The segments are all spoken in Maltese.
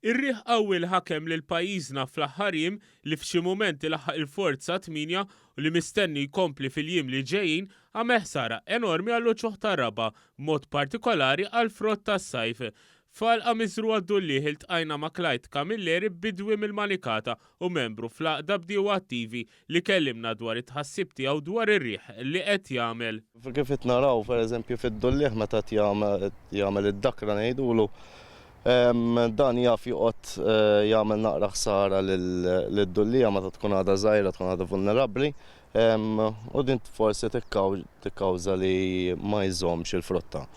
Ir-riħ qawwi li ħakem lil pajjiżna fl-aħħar jiem li f'xi mumenti laħaq il-forza tmienja u li mistenni jkompli fil-jiem li ġejjin għamel ħsara enormi għall-uċuħ tar-raba' b'mod partikolari għall-frott tas-sajf. F'għalqa miżrugħa d-Dulliegħ iltqajna ma' Clyde Camilleri bidwi mill-Manikata u membru fl-Għaqda Bdiewa Attivi li kellimna dwar it-tħassib tiegħu dwar ir-riħ li qed jagħmel. Kif qed naraw pereżempju fid-Dulliegħ meta qed jagħmel id-dakra ngħidulu, dan jaf joqgħod jagħmel naqra ħsara lid-dulliegħa meta tkun għadha żgħira, tkun għadha vulnerabbli u din forsi tikkawża li ma jżommx il-frotta.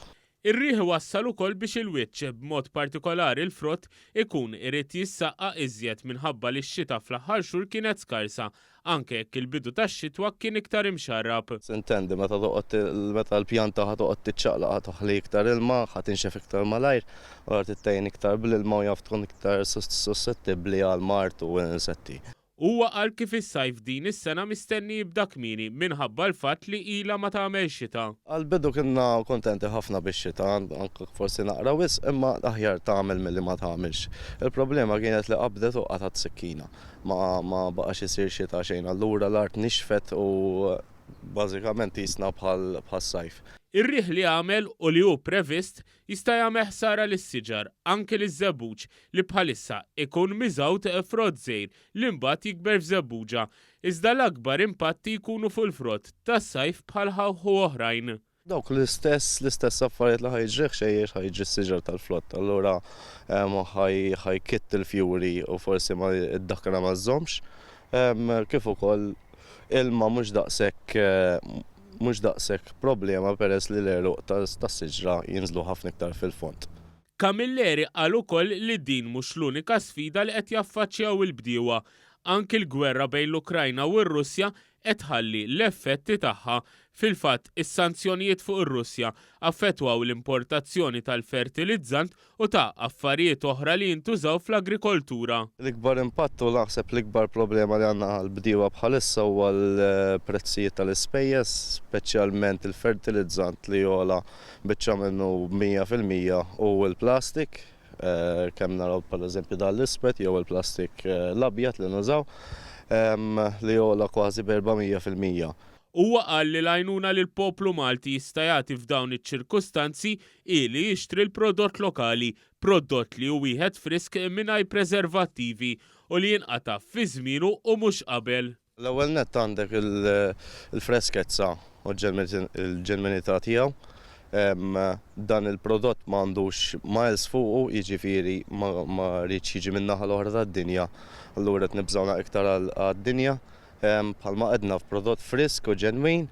Ir-riħ iwassal ukoll biex il-wiċċ, b'mod partikolari l-frott, ikun irid jissaqqa iżjed minħabba li x-xita fl-aħħar xhur kienet skarsa, anke jekk il-bidu tax-xitwa kien iktar imxarrab. Sintendi, meta toqgħod meta l-pjanta ħa toqgħod tiċċaqlaq ħa toħli iktar ilma, ħa tinxef iktar malajr, allura trid tgħin iktar bl-ilma u jaf tkun iktar sussettibbli għal mard u insetti. Huwa qal kif is-sajf din is-sena mistenni jibda kmieni minħabba l-fatt li ilha ma tagħmel xita. Għall-bidu kinna kuntenti ħafna bix-xita, anke forsi naqra wisq, imma aħjar tagħmel milli ma tagħmilx. Il-problema kienet li qabdet u qatgħet sikkina. Ma ma baqax isir xita xejn, allura l-art nixfet u bażikament qisna bħal bħas-sajf. Ir-riħ li għamel u li hu previst jista' jagħmel ħsara lis-siġar, anki liż-żebbuġ li bħalissa ikun miżgħud frott żgħir li mbagħad jikber f'żebbuġa. Iżda l-akbar impatti jkunu fuq il-frott tas-sajf bħal ħawħ u oħrajn. Dawk l-istess l-istess affarijiet li ħa jiġri ħxejjex ħa jiġri s-siġar tal-frott. Allura ħa jkitt il-fjuri u forsi ma id-dakra ma żżommx. Kif ukoll ilma mhux daqshekk mhux daqshekk problema peress li l-għeruq tas-siġra jinżlu ħafna iktar fil-fond. Camilleri qal ukoll li din mhux l-unika sfida li qed jaffaċċjaw il-bdiewa. Anki l-gwerra bejn l-Ukrajna u r-Russja qed tħalli l-effetti tagħha. Fil-fatt, is-sanzjonijiet fuq ir-Russja affettwaw l-importazzjoni tal-fertilizzant u ta' affarijiet oħra li jintużaw fl-agrikoltura. L-ikbar impatt u naħseb l-ikbar problema li għandna l-bdiewa bħalissa huwa l-prezzijiet tal-ispejjeż, speċjalment il-fertilizzant li għola biċċa minnu b'100% u l-plastik, kemm naraw pereżempju dan l-iswed jew il-plastik l-abjad li nużaw, li għola kważi b'400%. Huwa qal li l-għajnuna li l-poplu Malti jista' jagħti f'dawn iċ-ċirkustanzi hi li jixtri l-prodott lokali, prodott li hu wieħed frisk mingħajr preservattivi u li jinqata' fi żmienu u mhux qabel. L-ewwel nett għandek il-freskezza u l-ġenwinità tiegħu. Dan il-prodott ma għandux miles fuqu, jiġifieri ma riedx jiġi min-naħa l-oħra tad-dinja, allura qed nibżgħu iktar għad-dinja. Bħalma għedna prodott frisk u ġenwin.